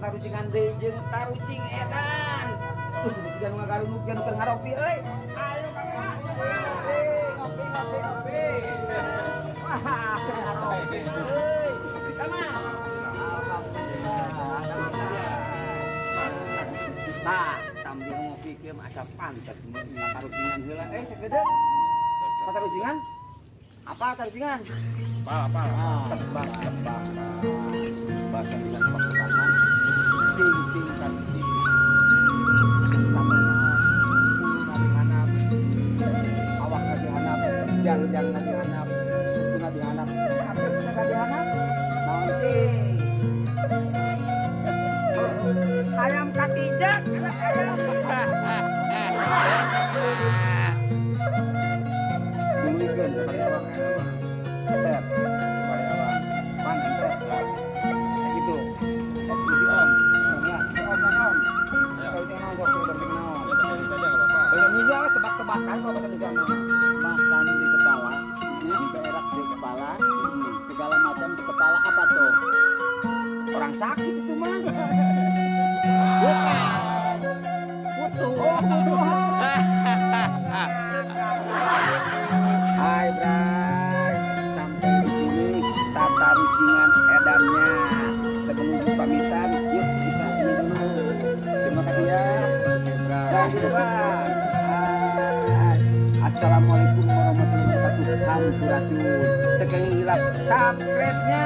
Tatarucingan deui jeung Tarucing edan. Jangan ngagarunuk jangan keur ngaropi euy. Ayo kamera. Ngopi ngopi ngopi. Wah, keur ngaropi euy. Sama. Alhamdulillah. Tah, sambil ngopi kieu mah asa pantes tatarucingan heula. Eh, sakedeung. Tatarucingan? Apa tarucingan? Apa apa? Ah, tebak-tebakan. Bahasa bisa tebak-tebakan. Cing cing tarucing. Sama naon? Ulu dihandap. Awak dihandap, jang-jang dihandap, suku dihandap. Apa bisa dihandap? Naon cing? Hayam katijak, anak ayam. Tuluykeun sekali awang aya mah. Set, sekali awang. Pan ente. Kayak gitu. Om si om. Ya, si om kan om. Kalau itu naon sok sok naon. Ya, bahasa Indonesia aja nggak apa-apa. Bahasa Indonesia tebak-tebakan kalau bahasa Indonesia mah. Makan di kepala, berak di kepala, segala macam di kepala, apa tuh? Orang sakit itu mah. Bukan. Kutu. Oh, kutu. Hai, Bray. Sampai di sini tatarucingan edannya. Sebelum pamitan, yuk kita ini dulu. Terima kasih ya. Oke, Bray. Dah, gitu, Bang. Hai. Assalamualaikum warahmatullahi wabarakatuh. Sampurasun. Tekan hilap subscribe-nya.